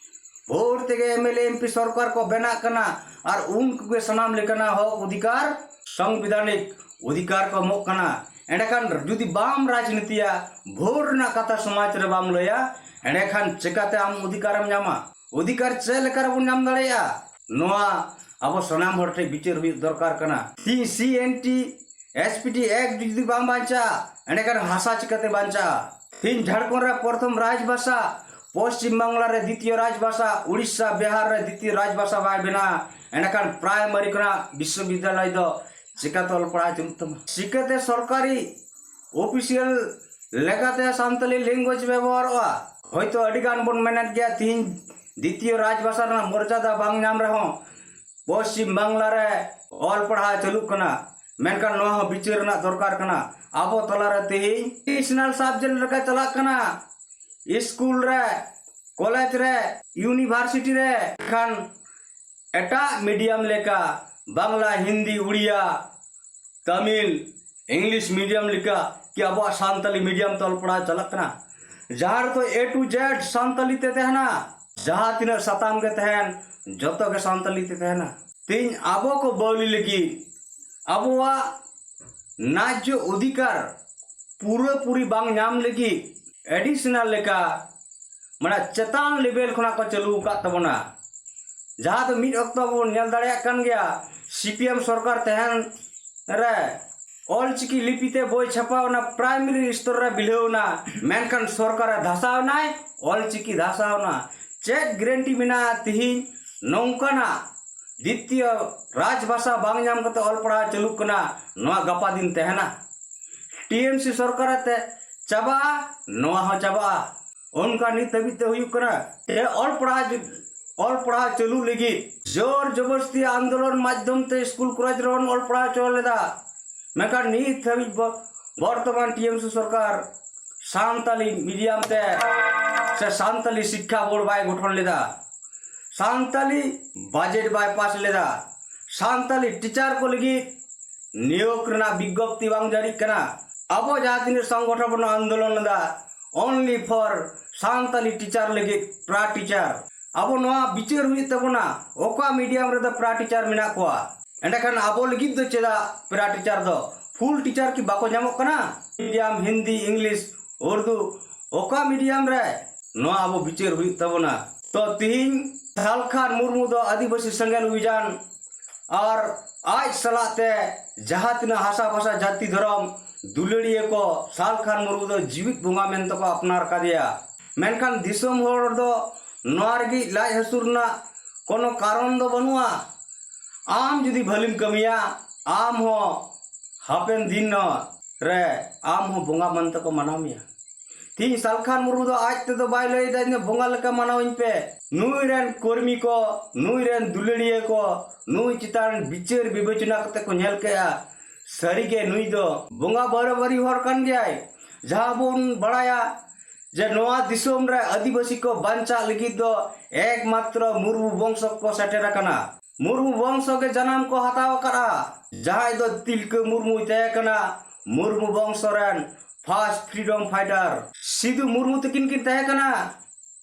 ᱵᱷᱳᱴ ᱛᱮᱜᱮ M L A, M P ᱥᱚᱨᱠᱟᱨ ᱠᱚ ᱵᱮᱱᱟᱜ ᱠᱟᱱᱟ ᱟᱨ ᱩᱱᱠᱩ ᱜᱮ ᱥᱟᱱᱟᱢ ᱞᱮᱠᱟᱱᱟᱜ ᱦᱚᱠ ᱚᱫᱷᱤᱠᱟᱨ, ᱥᱚᱝᱵᱤᱫᱷᱟᱱᱤᱠ ᱚᱫᱷᱤᱠᱟᱨ ᱠᱚ ᱮᱢᱚᱜ ᱠᱟᱱᱟ᱾ ᱮᱸᱰᱮᱠᱷᱟᱱ ᱡᱩᱫᱤ ᱵᱟᱢ ᱨᱟᱡᱽᱱᱤᱛᱤᱭᱟ, ᱵᱷᱳᱴ ᱨᱮᱱᱟᱜ ᱠᱟᱛᱷᱟ ᱥᱚᱢᱟᱡᱽ ᱨᱮ ᱵᱟᱢ ᱞᱟᱹᱭᱟ, ᱮᱸᱰᱮᱠᱷᱟᱱ ᱪᱤᱠᱟᱛᱮ ᱟᱢ ᱚᱫᱷᱤᱠᱟᱨᱮᱢ ᱧᱟᱢᱟ? ᱚᱫᱷᱤᱠᱟᱨ ᱪᱮᱫ ᱞᱮᱠᱟ ᱨᱮᱵᱚᱱ ᱧᱟᱢ ᱫᱟᱲᱮᱭᱟᱜᱼᱟ? ᱱᱚᱣᱟ ᱟᱵᱚ ᱥᱟᱱᱟᱢ ᱦᱚᱲ ᱴᱷᱮᱱ ᱵᱤᱪᱟᱹᱨ ᱦᱩᱭᱩᱜ ᱫᱚᱨᱠᱟᱨ ᱠᱟᱱᱟ᱾ ᱛᱤᱦᱤᱧ C N T, S P T act ᱡᱩᱫᱤ ᱵᱟᱝ ᱵᱟᱧᱪᱟᱜᱼᱟ, ᱮᱸᱰᱮᱠᱷᱟᱱ ᱦᱟᱥᱟ ᱪᱤᱠᱟᱹᱛᱮ ᱵᱟᱧᱪᱟᱜᱼᱟ? ᱛᱤᱦᱤᱧ ᱡᱷᱟᱲᱠᱷᱚᱸᱰ ᱨᱮ ᱯᱨᱚᱛᱷᱚᱢ ᱨᱟᱡᱽ ᱵᱷᱟᱥᱟ, ᱯᱚᱥᱪᱤᱢ ᱵᱟᱝᱞᱟ ᱨᱮ ᱫᱤᱛᱤᱭᱚ ᱨᱟᱡᱽ ᱵᱷᱟᱥᱟ, ᱩᱲᱤᱥᱥᱟ, ᱵᱤᱦᱟᱨ ᱨᱮ ᱫᱤᱛᱤᱭᱚ ᱨᱟᱡᱽ ᱵᱷᱟᱥᱟ ᱵᱟᱭ ᱵᱮᱱᱟᱜᱼᱟ, ᱮᱸᱰᱮᱠᱷᱟᱱ ᱯᱨᱟᱭᱢᱟᱨᱤ ᱠᱷᱚᱱᱟᱜ ᱵᱤᱥᱥᱚᱵᱤᱫᱽᱫᱟᱞᱚᱭ ᱫᱚ ᱪᱤᱠᱟᱹᱛᱮ ᱚᱞ ᱯᱟᱲᱦᱟᱣ ᱪᱟᱹᱞᱩᱜ ᱛᱟᱢᱟ? ᱪᱤᱠᱟᱹᱛᱮ ᱥᱚᱨᱠᱟᱨᱤ ᱚᱯᱷᱤᱥᱤᱭᱟᱞ ᱞᱮᱠᱟᱛᱮ ᱥᱟᱱᱛᱟᱞᱤ ᱞᱮᱝᱜᱩᱭᱮᱡᱽ ᱵᱮᱵᱚᱦᱟᱨᱚᱜᱼᱟ? ᱦᱚᱭᱛᱳ ᱟᱹᱰᱤ ᱜᱟᱱ ᱵᱚᱱ ᱢᱮᱱᱮᱫ ᱜᱮᱭᱟ, ᱛᱤᱦᱤᱧ ᱫᱤᱛᱤᱭᱚ ᱨᱟᱡᱽ ᱵᱷᱟᱥᱟ ᱨᱮᱱᱟᱜ ᱢᱚᱨᱡᱟᱫᱟ ᱵᱟᱝ ᱧᱟᱢ ᱨᱮᱦᱚᱸ, ᱯᱚᱥᱪᱤᱢ ᱵᱟᱝᱞᱟ ᱨᱮ ᱚᱞ ᱯᱟᱲᱦᱟᱣ ᱪᱟᱹᱞᱩᱜ ᱠᱟᱱᱟ, ᱢᱮᱱᱠᱷᱟᱱ ᱱᱚᱣᱟ ᱦᱚᱸ ᱵᱤᱪᱟᱹᱨ ᱨᱮᱱᱟᱜ ᱫᱚᱨᱠᱟᱨ ᱠᱟᱱᱟ᱾ ᱟᱵᱚ ᱛᱟᱞᱟᱨᱮ ᱛᱮᱦᱮᱧ ᱮᱰᱤᱥᱚᱱᱟᱞ ᱥᱟᱵᱡᱮᱠᱴ ᱞᱮᱠᱟ ᱪᱟᱞᱟᱜ ᱠᱟᱱᱟ, ᱥᱠᱩᱞ ᱨᱮ, ᱠᱚᱞᱮᱡᱽ ᱨᱮ, ᱤᱭᱩᱱᱤᱵᱷᱟᱨᱥᱤᱴᱤ ᱨᱮ, ᱠᱷᱟᱱ ᱮᱴᱟᱜ ᱢᱤᱰᱤᱭᱟᱢ ᱞᱮᱠᱟ ᱵᱟᱝᱞᱟ, ᱦᱤᱱᱫᱤ, ᱩᱲᱤᱭᱟ, ᱛᱟᱢᱤᱞ, ᱤᱝᱞᱤᱥ ᱢᱤᱰᱤᱭᱟᱢ ᱞᱮᱠᱟ ᱠᱤ ᱟᱵᱚᱣᱟᱜ ᱥᱟᱱᱛᱟᱞᱤ ᱢᱤᱰᱤᱭᱟᱢ ᱛᱮ ᱚᱞ ᱯᱟᱲᱦᱟᱣ ᱪᱟᱞᱟᱜ ᱠᱟᱱᱟ? ᱡᱟᱦᱟᱸ ᱨᱮᱫᱚ A to Z ᱥᱟᱱᱛᱟᱞᱤ ᱛᱮ ᱛᱟᱦᱮᱱᱟ, ᱡᱟᱦᱟᱸ ᱛᱤᱱᱟᱹᱜ ᱥᱟᱛᱟᱢ ᱜᱮ ᱛᱟᱦᱮᱱ, ᱡᱚᱛᱚ ᱜᱮ ᱥᱟᱱᱛᱟᱞᱤ ᱛᱮ ᱛᱟᱦᱮᱱᱟ᱾ ᱛᱮᱦᱮᱧ ᱟᱵᱚ ᱠᱚ ᱵᱟᱹᱣᱞᱤ ᱞᱟᱹᱜᱤᱫ ᱟᱵᱚᱣᱟᱜ ᱱᱟᱡᱽᱡᱚ ᱚᱫᱷᱤᱠᱟᱨ ᱯᱩᱨᱟᱹᱯᱩᱨᱤ ᱵᱟᱝ ᱧᱟᱢ ᱞᱟᱹᱜᱤᱫ ᱮᱰᱤᱥᱚᱱᱟᱞ ᱞᱮᱠᱟ, ᱢᱟᱱᱮ, ᱪᱮᱛᱟᱱ ᱞᱮᱵᱮᱞ ᱠᱷᱚᱱᱟᱜ ᱠᱚ ᱪᱟᱹᱞᱩ ᱟᱠᱟᱫ ᱛᱟᱵᱚᱱᱟ᱾ ᱡᱟᱦᱟᱸ ᱫᱚ ᱢᱤᱫ ᱚᱠᱛᱚ ᱵᱚᱱ ᱧᱮᱞ ᱫᱟᱲᱮᱭᱟᱜ ᱠᱟᱱ ᱜᱮᱭᱟ, ᱥᱤ ᱯᱤ ᱮᱢ ᱥᱚᱨᱠᱟᱨ ᱛᱟᱦᱮᱱ ᱨᱮ ᱚᱞᱪᱤᱠᱤ ᱞᱤᱯᱤ ᱛᱮ ᱵᱳᱭ ᱪᱷᱟᱯᱟᱣ ᱮᱱᱟ, ᱯᱨᱟᱭᱢᱟᱨᱤ ᱥᱛᱚᱨ ᱨᱮ ᱵᱤᱞᱟᱹᱣ ᱮᱱᱟ, ᱢᱮᱱᱠᱷᱟᱱ ᱥᱚᱨᱠᱟᱨᱮ ᱫᱷᱟᱥᱟᱣ ᱮᱱᱟᱭ, ᱚᱞᱪᱤᱠᱤ ᱫᱷᱟᱥᱟᱣ ᱮᱱᱟ᱾ ᱪᱮᱫ ᱜᱮᱨᱮᱱᱴᱤ ᱢᱮᱱᱟᱜᱼᱟ ᱛᱤᱦᱤᱧ ᱱᱚᱝᱠᱟᱱᱟᱜ ᱫᱤᱛᱤᱭᱚ ᱨᱟᱡᱽ ᱵᱷᱟᱥᱟ ᱵᱟᱝ ᱧᱟᱢ ᱠᱟᱛᱮ ᱚᱞ ᱯᱟᱲᱦᱟᱣ ᱪᱟᱹᱞᱩᱜ ᱠᱟᱱᱟ, ᱱᱚᱣᱟ ᱜᱟᱯᱟ ᱫᱤᱱ ᱛᱟᱦᱮᱱᱟ? ᱴᱤ ᱮᱢ ᱥᱤ ᱥᱚᱨᱠᱟᱨ ᱟᱛᱮ ᱪᱟᱵᱟᱜᱼᱟ, ᱱᱚᱣᱟ ᱦᱚᱸ ᱪᱟᱵᱟᱜᱼᱟ᱾ ᱚᱱᱠᱟ ᱱᱤᱛ ᱦᱟᱹᱵᱤᱡ ᱛᱮ ᱦᱩᱭᱩᱜ ᱠᱟᱱᱟ᱾ ᱛᱮ ᱚᱞ ᱯᱟᱲᱦᱟᱣ ᱡᱩ-, ᱚᱞ ᱯᱟᱲᱦᱟᱣ ᱪᱟᱹᱞᱩ ᱞᱟᱹᱜᱤᱫ ᱡᱳᱨ ᱡᱚᱵᱚᱨᱥᱛᱤ ᱟᱱᱫᱳᱞᱚᱱ ᱢᱟᱫᱽᱫᱷᱚᱢ ᱛᱮ ᱥᱠᱩᱞ ᱠᱚᱞᱮᱡᱽ ᱨᱮᱵᱚᱱ ᱚᱞ ᱯᱟᱲᱦᱟᱣ ᱦᱚᱪᱚ ᱞᱮᱫᱟ, ᱢᱮᱱᱠᱷᱟᱱ ᱱᱤᱛ ᱦᱟᱹᱵᱤᱡ ᱵᱚ-, ᱵᱚᱨᱛᱚᱢᱟᱱ ᱴᱤ ᱮᱢ ᱥᱤ ᱥᱚᱨᱠᱟᱨ ᱥᱟᱱᱛᱟᱞᱤ ᱢᱤᱰᱤᱭᱟᱢ ᱛᱮ ᱥᱮ ᱥᱟᱱᱛᱟᱞᱤ ᱥᱤᱠᱠᱷᱟ ᱵᱳᱨᱰ ᱵᱟᱭ ᱜᱚᱴᱷᱚᱱ ᱞᱮᱫᱟ, ᱥᱟᱱᱛᱟᱞᱤ ᱵᱟᱡᱮᱴ ᱵᱟᱭ ᱯᱟᱥ ᱞᱮᱫᱟ, ᱥᱟᱱᱛᱟᱞᱤ ᱴᱤᱪᱟᱨ ᱠᱚ ᱞᱟᱹᱜᱤᱫ ᱱᱤᱭᱳᱜᱽ ᱨᱮᱱᱟᱜ ᱵᱤᱜᱽᱜᱚᱯᱛᱤ ᱵᱟᱝ ᱡᱟᱹᱨᱤᱜ ᱠᱟᱱᱟ᱾ ᱟᱵᱚ ᱡᱟᱦᱟᱸ ᱛᱤᱱᱟᱹᱜ ᱥᱚᱝᱜᱚᱴᱷᱚᱱ ᱵᱚᱱ ᱟᱱᱫᱳᱞᱚᱱ ᱞᱮᱫᱟ, only for ᱥᱟᱱᱛᱟᱞᱤ ᱴᱤᱪᱟᱨ ᱞᱟᱹᱜᱤᱫ ᱯᱨᱟ ᱴᱤᱪᱟᱨ᱾ ᱟᱵᱚ ᱱᱚᱣᱟ ᱵᱤᱪᱟᱹᱨ ᱦᱩᱭᱩᱜ ᱛᱟᱵᱚᱱᱟ, ᱚᱠᱟ ᱢᱤᱰᱤᱭᱟᱢ ᱨᱮᱫᱚ ᱯᱨᱟ ᱴᱤᱪᱟᱨ ᱢᱮᱱᱟᱜ ᱠᱚᱣᱟ᱾ ᱮᱸᱰᱮᱠᱷᱟᱱ ᱟᱵᱚ ᱞᱟᱹᱜᱤᱫ ᱫᱚ ᱪᱮᱫᱟᱜ ᱯᱨᱟ ᱴᱤᱪᱟᱨ ᱫᱚ? ᱯᱷᱩᱞ ᱴᱤᱪᱟᱨ ᱠᱤ ᱵᱟᱠᱚ ᱧᱟᱢᱚᱜ ᱠᱟᱱᱟ? ᱢᱤᱰᱤᱭᱟᱢ ᱦᱤᱱᱫᱤ, ᱤᱝᱞᱤᱥ, ᱩᱨᱫᱩ, ᱚᱠᱟ ᱢᱤᱰᱤᱭᱟᱢ ᱨᱮ? ᱱᱚᱣᱟ ᱟᱵᱚ ᱵᱤᱪᱟᱹᱨ ᱦᱩᱭᱩᱜ ᱛᱟᱵᱚᱱᱟ᱾ ᱛᱚ ᱛᱤᱦᱤᱧ ᱥᱟᱞᱠᱷᱟᱱ ᱢᱩᱨᱢᱩ ᱫᱚ ᱟᱹᱫᱤᱵᱟᱹᱥᱤ ᱥᱮᱸᱜᱮᱞ ᱚᱵᱷᱤᱡᱟᱱ ᱟᱨ ᱟᱡ ᱥᱟᱞᱟᱜ ᱛᱮ ᱡᱟᱦᱟᱸ ᱛᱤᱱᱟᱹᱜ ᱦᱟᱥᱟ ᱵᱷᱟᱥᱟ ᱡᱟᱹᱛᱤ ᱫᱷᱚᱨᱚᱢ ᱫᱩᱞᱟᱹᱲᱤᱭᱟᱹ ᱠᱚ ᱥᱟᱞᱠᱷᱟᱱ ᱢᱩᱨᱢᱩ ᱫᱚ ᱡᱤᱣᱤᱫ ᱵᱚᱸᱜᱟ ᱢᱮᱱᱛᱮ ᱠᱚ ᱟᱯᱱᱟᱨ ᱠᱟᱫᱮᱭᱟ᱾ ᱢᱮᱱᱠᱷᱟᱱ ᱫᱤᱥᱚᱢ ᱦᱚᱲ ᱫᱚ ᱱᱚᱣᱟ ᱨᱮᱜᱮ ᱞᱟᱡ ᱦᱟᱹᱥᱩᱨ ᱨᱮᱱᱟᱜ ᱠᱳᱱᱳ ᱠᱟᱨᱚᱱ ᱫᱚ ᱵᱟᱹᱱᱩᱜᱼᱟ᱾ ᱟᱢ ᱡᱩᱫᱤ ᱵᱷᱟᱹᱞᱤᱢ ᱠᱟᱹᱢᱤᱭᱟ, ᱟᱢ ᱦᱚᱸ ᱦᱟᱯᱮᱱ ᱫᱤᱱ ᱨᱮ ᱟᱢ ᱦᱚᱸ ᱵᱚᱸᱜᱟ ᱢᱮᱱᱛᱮ ᱠᱚ ᱢᱟᱱᱟᱣ ᱢᱮᱭᱟ᱾ ᱛᱤᱦᱤᱧ ᱥᱟᱞᱠᱷᱟᱱ ᱢᱩᱨᱢᱩ ᱫᱚ ᱟᱡ ᱛᱮᱫᱚ ᱵᱟᱭ ᱞᱟᱹᱭ ᱮᱫᱟ, "ᱤᱧ ᱫᱚ ᱵᱚᱸᱜᱟ ᱞᱮᱠᱟ ᱢᱟᱱᱟᱣᱤᱧ ᱯᱮ᱾" ᱱᱩᱭ ᱨᱮᱱ ᱠᱚᱨᱢᱤ ᱠᱚ, ᱱᱩᱭ ᱨᱮᱱ ᱫᱩᱞᱟᱹᱲᱤᱭᱟᱹ ᱠᱚ, ᱱᱩᱭ ᱪᱮᱛᱟᱱ ᱵᱤᱪᱟᱹᱨ ᱵᱤᱵᱮᱪᱚᱱᱟ ᱠᱟᱛᱮ ᱠᱚ ᱧᱮᱞ ᱠᱮᱜᱼᱟ, ᱥᱟᱹᱨᱤᱜᱮ ᱱᱩᱭ ᱫᱚ ᱵᱚᱸᱜᱟ ᱵᱟᱨᱟᱵᱟᱨᱤ ᱦᱚᱲ ᱠᱟᱱ ᱜᱮᱭᱟᱭ᱾ ᱡᱟᱦᱟᱸ ᱵᱚᱱ ᱵᱟᱲᱟᱭᱟ ᱡᱮ ᱱᱚᱣᱟ ᱫᱤᱥᱚᱢ ᱨᱮ ᱟᱹᱫᱤᱵᱟᱹᱥᱤ ᱠᱚ ᱵᱟᱧᱪᱟᱜ ᱞᱟᱹᱜᱤᱫ ᱫᱚ ᱮᱠᱢᱟᱛᱨᱚ ᱢᱩᱨᱢᱩ ᱵᱚᱝᱥᱚ ᱠᱚ ᱥᱮᱴᱮᱨ ᱟᱠᱟᱱᱟ᱾ ᱢᱩᱨᱢᱩ ᱵᱚᱝᱥᱚ ᱜᱮ ᱡᱟᱱᱟᱢ ᱠᱚ ᱦᱟᱛᱟᱣ ᱟᱠᱟᱫᱼᱟ, ᱡᱟᱦᱟᱸᱭ ᱫᱚ ᱛᱤᱞᱠᱟᱹ ᱢᱩᱨᱢᱩᱭ ᱛᱟᱦᱮᱸ ᱠᱟᱱᱟ ᱢᱩᱨᱢᱩ ᱵᱚᱝᱥᱚ ᱨᱮᱱ ᱯᱷᱟᱥᱴ ᱯᱷᱨᱤᱰᱚᱢ ᱯᱷᱟᱭᱴᱟᱨ᱾ ᱥᱤᱫᱩ ᱢᱩᱨᱢᱩ ᱛᱟᱹᱠᱤᱱ ᱠᱤᱱ ᱛᱟᱦᱮᱸ ᱠᱟᱱᱟ,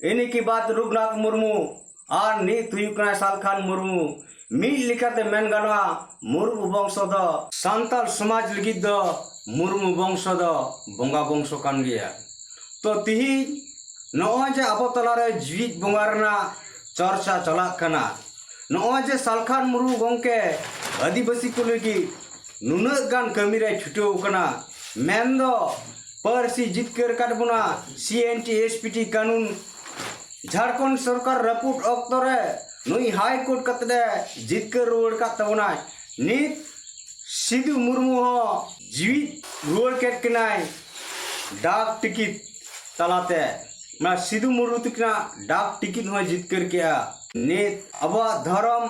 ᱤᱱᱤ ᱠᱤ ᱵᱟᱫ ᱨᱩᱜᱷᱩᱱᱟᱛᱷ ᱢᱩᱨᱢᱩ, ᱟᱨ ᱱᱤᱛ ᱦᱩᱭᱩᱜ ᱠᱟᱱᱟᱭ ᱥᱟᱞᱠᱷᱟᱱ ᱢᱩᱨᱢᱩ᱾ ᱢᱤᱫ ᱞᱮᱠᱟᱛᱮ ᱢᱮᱱ ᱜᱟᱱᱚᱜᱼᱟ, ᱢᱩᱨᱢᱩ ᱵᱚᱝᱥᱚ ᱫᱚ ᱥᱟᱱᱛᱟᱲ ᱥᱚᱢᱟᱡᱽ ᱞᱟᱹᱜᱤᱫ ᱫᱚ ᱢᱩᱨᱢᱩ ᱵᱚᱝᱥᱚ ᱫᱚ ᱵᱚᱸᱜᱟ ᱵᱚᱝᱥᱚ ᱠᱟᱱ ᱜᱮᱭᱟ᱾ ᱛᱚ ᱛᱤᱦᱤᱧ ᱱᱚᱜᱼᱚᱭ ᱡᱮ ᱟᱵᱚ ᱛᱟᱞᱟᱨᱮ ᱡᱤᱣᱤᱫ ᱵᱚᱸᱜᱟ ᱨᱮᱱᱟᱜ ᱪᱚᱨᱪᱟ ᱪᱟᱞᱟᱜ ᱠᱟᱱᱟ, ᱱᱚᱜᱼᱚᱭ ᱡᱮ ᱥᱟᱞᱠᱷᱟᱱ ᱢᱩᱨᱢᱩ ᱜᱚᱢᱠᱮ ᱟᱹᱫᱤᱵᱟᱹᱥᱤ ᱠᱚ ᱞᱟᱹᱜᱤᱫ ᱱᱩᱱᱟᱹᱜ ᱜᱟᱱ ᱠᱟᱹᱢᱤᱨᱮ ᱪᱷᱩᱴᱟᱹᱣ ᱠᱟᱱᱟ, ᱢᱮᱱᱫᱚ ᱯᱟᱹᱨᱥᱤ ᱡᱤᱛᱠᱟᱹᱨ ᱟᱠᱟᱫ ᱵᱚᱱᱟ, ᱥᱤ N T S P T ᱠᱟᱹᱱᱩᱱ ᱡᱷᱟᱲᱠᱷᱚᱸᱰ ᱥᱚᱨᱠᱟᱨ ᱨᱟᱹᱯᱩᱫ ᱚᱠᱛᱚ ᱨᱮ ᱱᱩᱭ ᱦᱟᱭ ᱠᱳᱨᱴ ᱠᱟᱛᱮ ᱡᱤᱛᱠᱟᱹᱨ ᱨᱩᱣᱟᱹᱲ ᱟᱠᱟᱫ ᱛᱟᱵᱚᱱᱟᱭ᱾ ᱱᱤᱛ ᱥᱤᱫᱩ ᱢᱩᱨᱢᱩ ᱦᱚᱸ ᱡᱤᱣᱤᱫ ᱨᱩᱣᱟᱹᱲ ᱠᱮᱫ ᱠᱤᱱᱟᱭ ᱰᱟᱠ ᱴᱤᱠᱤᱴ ᱛᱟᱞᱟᱛᱮ᱾ ᱚᱱᱟ ᱥᱤᱫᱩ ᱢᱩᱨᱢᱩ ᱛᱟᱹᱠᱤᱱᱟᱜ ᱰᱟᱠ ᱴᱤᱠᱤᱴ ᱦᱚᱸᱭ ᱡᱤᱛᱠᱟᱹᱨ ᱠᱮᱜᱼᱟ᱾ ᱱᱤᱛ ᱟᱵᱚᱣᱟᱜ ᱫᱷᱚᱨᱚᱢ,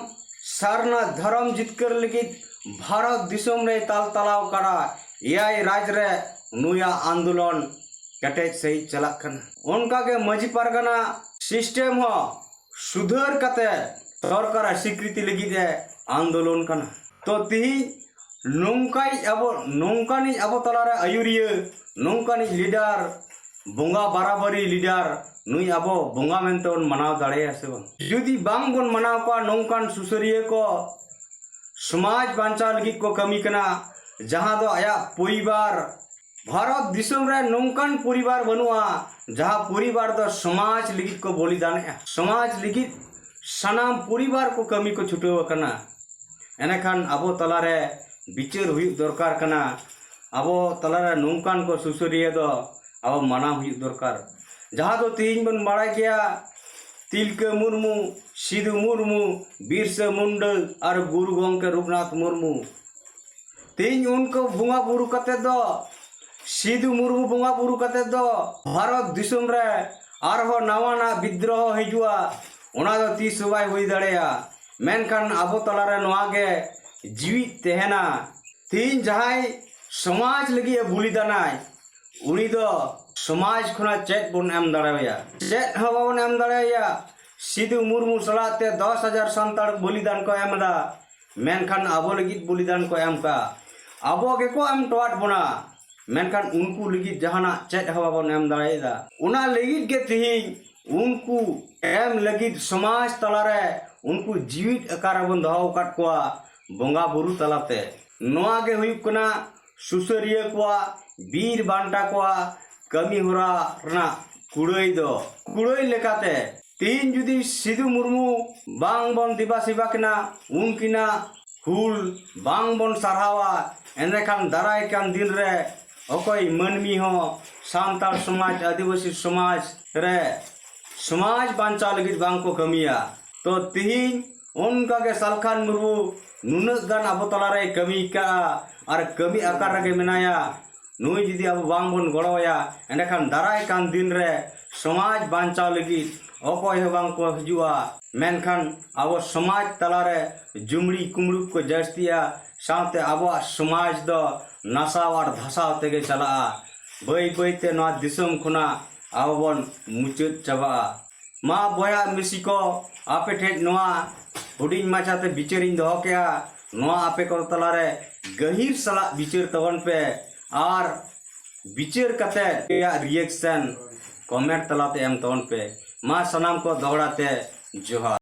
ᱥᱟᱨᱱᱟ ᱫᱷᱚᱨᱚᱢ ᱡᱤᱛᱠᱟᱹᱨ ᱞᱟᱹᱜᱤᱫ ᱵᱷᱟᱨᱚᱛ ᱫᱤᱥᱚᱢ ᱨᱮᱭ ᱛᱟᱞ ᱛᱟᱞᱟᱣ ᱠᱟᱫᱟ᱾ ᱮᱭᱟᱭ ᱨᱟᱡᱽ ᱨᱮ ᱱᱩᱭᱟᱜ ᱟᱱᱫᱳᱞᱚᱱ ᱠᱮᱴᱮᱡ ᱥᱟᱹᱦᱤᱡ ᱪᱟᱞᱟᱜ ᱠᱟᱱᱟ᱾ ᱚᱱᱠᱟᱜᱮ ᱢᱟᱹᱡᱷᱤ ᱯᱟᱨᱜᱟᱱᱟ system ᱦᱚᱸ ᱥᱩᱫᱷᱟᱹᱨ ᱠᱟᱛᱮ ᱥᱚᱨᱠᱟᱨᱟᱜ ᱥᱤᱠᱨᱤᱛᱤ ᱞᱟᱹᱜᱤᱫ ᱮ ᱟᱱᱫᱳᱞᱚᱱ ᱠᱟᱱᱟ᱾ ᱛᱚ ᱛᱤᱦᱤᱧ ᱱᱚᱝᱠᱟᱭᱤᱡ ᱟᱵᱚ, ᱱᱚᱝᱠᱟᱱᱤᱡ ᱟᱵᱚ ᱛᱟᱞᱟᱨᱮ ᱟᱹᱭᱩᱨᱤᱭᱟᱹ, ᱱᱚᱝᱠᱟᱱᱤᱡ leader, ᱵᱚᱸᱜᱟ ᱵᱟᱨᱟᱵᱟᱨᱤ leader, ᱱᱩᱭ ᱟᱵᱚ ᱵᱚᱸᱜᱟ ᱢᱮᱱᱛᱮ ᱵᱚᱱ ᱢᱟᱱᱟᱣ ᱫᱟᱲᱮᱭᱟᱭᱟ ᱥᱮ ᱵᱟᱝ? ᱡᱩᱫᱤ ᱵᱟᱝ ᱵᱚᱱ ᱢᱟᱱᱟᱣ ᱠᱚᱣᱟ, ᱱᱚᱝᱠᱟᱱ ᱥᱩᱥᱟᱹᱨᱤᱭᱟᱹ ᱠᱚ ᱥᱚᱢᱟᱡᱽ ᱵᱟᱧᱪᱟᱣ ᱞᱟᱹᱜᱤᱫ ᱠᱚ ᱠᱟᱹᱢᱤ ᱠᱟᱱᱟ, ᱡᱟᱦᱟᱸ ᱫᱚ ᱟᱭᱟᱜ ᱯᱚᱨᱤᱵᱟᱨ, ᱵᱷᱟᱨᱚᱛ ᱫᱤᱥᱚᱢ ᱨᱮ ᱱᱚᱝᱠᱟᱱ ᱯᱚᱨᱤᱵᱟᱨ ᱵᱟᱹᱱᱩᱜᱼᱟ, ᱡᱟᱦᱟᱸ ᱯᱚᱨᱤᱵᱟᱨ ᱫᱚ ᱥᱚᱢᱟᱡᱽ ᱞᱟᱹᱜᱤᱫ ᱠᱚ ᱵᱚᱞᱤᱫᱟᱱᱮᱜᱼᱟ᱾ ᱥᱚᱢᱟᱡᱽ ᱞᱟᱹᱜᱤᱫ ᱥᱟᱱᱟᱢ ᱯᱚᱨᱤᱵᱟᱨ ᱠᱚ ᱠᱟᱹᱢᱤ ᱠᱚ ᱪᱷᱩᱴᱟᱹᱣ ᱟᱠᱟᱱᱟ᱾ ᱮᱱᱮᱠᱷᱟᱱ ᱟᱵᱚ ᱛᱟᱞᱟᱨᱮ ᱵᱤᱪᱟᱹᱨ ᱦᱩᱭᱩᱜ ᱫᱚᱨᱠᱟᱨ ᱠᱟᱱᱟ᱾ ᱟᱵᱚ ᱛᱟᱞᱟᱨᱮ ᱱᱚᱝᱠᱟᱱ ᱠᱚ ᱥᱩᱥᱟᱹᱨᱤᱭᱟᱹ ᱫᱚ ᱟᱵᱚ ᱢᱟᱱᱟᱣ ᱦᱩᱭᱩᱜ ᱫᱚᱨᱠᱟᱨ᱾ ᱡᱟᱦᱟᱸ ᱫᱚ ᱛᱮᱦᱮᱧ ᱵᱚᱱ ᱵᱟᱲᱟᱭ ᱜᱮᱭᱟ, ᱛᱤᱞᱠᱟᱹ ᱢᱩᱨᱢᱩ, ᱥᱤᱫᱩ ᱢᱩᱨᱢᱩ, ᱵᱤᱨᱥᱟᱹ ᱢᱩᱱᱰᱟᱹ ᱟᱨ ᱜᱩᱨᱩ ᱜᱚᱢᱠᱮ ᱨᱩᱯᱱᱟᱛᱷ ᱢᱩᱨᱢᱩ᱾ ᱛᱮᱦᱮᱧ ᱩᱱᱠᱩ ᱵᱚᱸᱜᱟ ᱵᱩᱨᱩ ᱠᱟᱛᱮ ᱫᱚ, ᱥᱤᱫᱩ ᱢᱩᱨᱢᱩ ᱵᱚᱸᱜᱟ ᱵᱩᱨᱩ ᱠᱟᱛᱮ ᱫᱚ ᱵᱷᱟᱨᱚᱛ ᱫᱤᱥᱚᱢ ᱨᱮ ᱟᱨᱦᱚᱸ ᱱᱟᱣᱟᱱᱟᱜ ᱵᱤᱫᱽᱨᱚᱦᱚ ᱦᱤᱡᱩᱜᱼᱟ, ᱚᱱᱟ ᱫᱚ ᱛᱤᱥ ᱦᱚᱸ ᱵᱟᱭ ᱦᱩᱭ ᱫᱟᱲᱮᱭᱟᱜᱼᱟ᱾ ᱢᱮᱱᱠᱷᱟᱱ ᱟᱵᱚ ᱛᱟᱞᱟᱨᱮ ᱱᱚᱣᱟ ᱜᱮ ᱡᱤᱣᱤᱫ ᱛᱟᱦᱮᱱᱟ᱾ ᱛᱮᱦᱮᱧ ᱡᱟᱦᱟᱸᱭ ᱥᱚᱢᱟᱡᱽ ᱞᱟᱹᱜᱤᱫ ᱮ ᱵᱚᱞᱤᱫᱟᱱᱟᱭ, ᱩᱱᱤ ᱫᱚ ᱥᱚᱢᱟᱡᱽ ᱠᱷᱚᱱᱟᱜ ᱪᱮᱫ ᱵᱚᱱ ᱮᱢ ᱫᱟᱲᱮᱣᱟᱭᱟ? ᱪᱮᱫ ᱦᱚᱸ ᱵᱟᱵᱚᱱ ᱮᱢ ᱫᱟᱲᱮᱣᱟᱭᱟ᱾ ᱥᱤᱫᱩ ᱢᱩᱨᱢᱩ ᱥᱟᱞᱟᱜ ᱛᱮ ᱫᱚᱥ ᱦᱟᱡᱟᱨ ᱥᱟᱱᱛᱟᱲ ᱵᱚᱞᱤᱫᱟᱱ ᱠᱚ ᱮᱢ ᱮᱫᱟ, ᱢᱮᱱᱠᱷᱟᱱ ᱟᱵᱚ ᱞᱟᱹᱜᱤᱫ ᱵᱚᱞᱤᱫᱟᱱ ᱠᱚ ᱮᱢ ᱠᱟᱜᱼᱟ, ᱟᱵᱚ ᱜᱮᱠᱚ ᱮᱢ ᱦᱚᱴᱚᱣᱟᱫ ᱵᱚᱱᱟ, ᱢᱮᱱᱠᱷᱟᱱ ᱩᱱᱠᱩ ᱞᱟᱹᱜᱤᱫ ᱡᱟᱦᱟᱱᱟᱜ ᱪᱮᱫ ᱦᱚᱸ ᱵᱟᱵᱚᱱ ᱮᱢ ᱫᱟᱲᱮᱭᱟᱫᱟ᱾ ᱚᱱᱟ ᱞᱟᱹᱜᱤᱫ ᱜᱮ ᱛᱮᱦᱮᱧ ᱩᱱᱠᱩ ᱮᱢ ᱞᱟᱹᱜᱤᱫ ᱥᱚᱢᱟᱡᱽ ᱛᱟᱞᱟᱨᱮ ᱩᱱᱠᱩ ᱡᱤᱣᱤᱫ ᱟᱠᱟᱨ ᱨᱮᱵᱚᱱ ᱫᱚᱦᱚ ᱟᱠᱟᱫ ᱠᱚᱣᱟ ᱵᱚᱸᱜᱟ ᱵᱩᱨᱩ ᱛᱟᱞᱟᱛᱮ᱾ ᱱᱚᱣᱟ ᱜᱮ ᱦᱩᱭᱩᱜ ᱠᱟᱱᱟ ᱥᱩᱥᱟᱹᱨᱤᱭᱟᱹ ᱠᱚᱣᱟᱜ, ᱵᱤᱨ ᱵᱟᱱᱴᱟ ᱠᱚᱣᱟᱜ ᱠᱟᱹᱢᱤ ᱦᱚᱨᱟ ᱨᱮᱱᱟᱜ ᱠᱩᱲᱟᱹᱭ ᱫᱚ᱾ ᱠᱩᱲᱟᱹᱭ ᱞᱮᱠᱟᱛᱮ ᱛᱮᱦᱮᱧ ᱡᱩᱫᱤ ᱥᱤᱫᱩ ᱢᱩᱨᱢᱩ ᱵᱟᱝ ᱵᱚᱱ ᱫᱮᱵᱟ ᱥᱮᱵᱟ ᱠᱤᱱᱟ, ᱩᱱᱠᱤᱱᱟᱜ ᱦᱩᱞ ᱵᱟᱝ ᱵᱚᱱ ᱥᱟᱨᱦᱟᱣᱟ, ᱮᱱᱰᱮᱠᱷᱟᱱ ᱫᱟᱨᱟᱭ ᱠᱟᱱ ᱫᱤᱱ ᱨᱮ ᱚᱠᱚᱭ ᱢᱟᱹᱱᱢᱤ ᱦᱚᱸ ᱥᱟᱱᱛᱟᱲ ᱥᱚᱢᱟᱡᱽ, ᱟᱹᱫᱤᱵᱟᱹᱥᱤ ᱥᱚᱢᱟᱡᱽ ᱨᱮ ᱥᱚᱢᱟᱡᱽ ᱵᱟᱧᱪᱟᱣ ᱞᱟᱹᱜᱤᱫ ᱵᱟᱝ ᱠᱚ ᱠᱟᱹᱢᱤᱭᱟ᱾ ᱛᱚ ᱛᱤᱦᱤᱧ ᱚᱱᱠᱟ ᱜᱮ ᱥᱟᱞᱠᱷᱟᱱ ᱢᱩᱨᱢᱩ ᱱᱩᱱᱟᱹᱜ ᱜᱟᱱ ᱟᱵᱚ ᱛᱟᱞᱟᱨᱮᱭ ᱠᱟᱹᱢᱤ ᱠᱟᱜᱼᱟ ᱟᱨ ᱠᱟᱹᱢᱤ ᱟᱠᱟᱨ ᱨᱮᱜᱮ ᱢᱮᱱᱟᱭᱟ᱾ ᱱᱩᱭ ᱡᱩᱫᱤ ᱟᱵᱚ ᱵᱟᱝ ᱵᱚᱱ ᱜᱚᱲᱚᱣᱟᱭᱟ, ᱮᱸᱰᱮᱠᱷᱟᱱ ᱫᱟᱨᱟᱭ ᱠᱟᱱ ᱫᱤᱱ ᱨᱮ ᱥᱚᱢᱟᱡᱽ ᱵᱟᱧᱪᱟᱣ ᱞᱟᱹᱜᱤᱫ ᱚᱠᱚᱭ ᱦᱚᱸ ᱵᱟᱝ ᱠᱚ ᱦᱤᱡᱩᱜᱼᱟ᱾ ᱢᱮᱱᱠᱷᱟᱱ ᱟᱵᱚ ᱥᱚᱢᱟᱡᱽ ᱛᱟᱞᱟᱨᱮ ᱡᱩᱢᱲᱤ ᱠᱩᱢᱲᱩ ᱠᱚ ᱡᱟᱹᱥᱛᱤᱜᱼᱟ, ᱥᱟᱶᱛᱮ ᱟᱵᱚᱣᱟᱜ ᱥᱚᱢᱟᱡᱽ ᱫᱚ ᱱᱟᱥᱟᱣ ᱟᱨ ᱫᱷᱟᱥᱟᱣ ᱛᱮᱜᱮ ᱪᱟᱞᱟᱜᱼᱟ᱾ ᱵᱟᱹᱭ ᱵᱟᱹᱭᱛᱮ ᱱᱚᱣᱟ ᱫᱤᱥᱚᱢ ᱠᱷᱚᱱᱟᱜ ᱟᱵᱚ ᱵᱚᱱ ᱢᱩᱪᱟᱹᱫ ᱪᱟᱵᱟᱜᱼᱟ᱾ ᱢᱟ ᱵᱚᱭᱦᱟ ᱢᱤᱥᱤ ᱠᱚ, ᱟᱯᱮ ᱴᱷᱮᱱ ᱱᱚᱣᱟ ᱦᱩᱰᱤᱧ ᱢᱟᱪᱷᱟᱛᱮ ᱵᱤᱪᱟᱹᱨᱤᱧ ᱫᱚᱦᱚ ᱠᱮᱜᱼᱟ᱾ ᱱᱚᱣᱟ ᱟᱯᱮ ᱠᱚ ᱛᱟᱞᱟᱨᱮ ᱜᱟᱹᱦᱤᱨ ᱥᱟᱞᱟᱜ ᱵᱤᱪᱟᱹᱨ ᱛᱟᱵᱚᱱ ᱯᱮ ᱟᱨ ᱵᱤᱪᱟᱹᱨ ᱠᱟᱛᱮ ᱨᱮᱭᱟᱜ ᱨᱤᱭᱮᱠᱥᱚᱱ ᱠᱚᱢᱮᱱᱴ ᱛᱟᱞᱟᱛᱮ ᱮᱢ ᱛᱟᱵᱚᱱ ᱯᱮ᱾ ᱢᱟ ᱥᱟᱱᱟᱢ ᱠᱚ ᱫᱚᱦᱲᱟ ᱛᱮ ᱡᱚᱦᱟᱨ᱾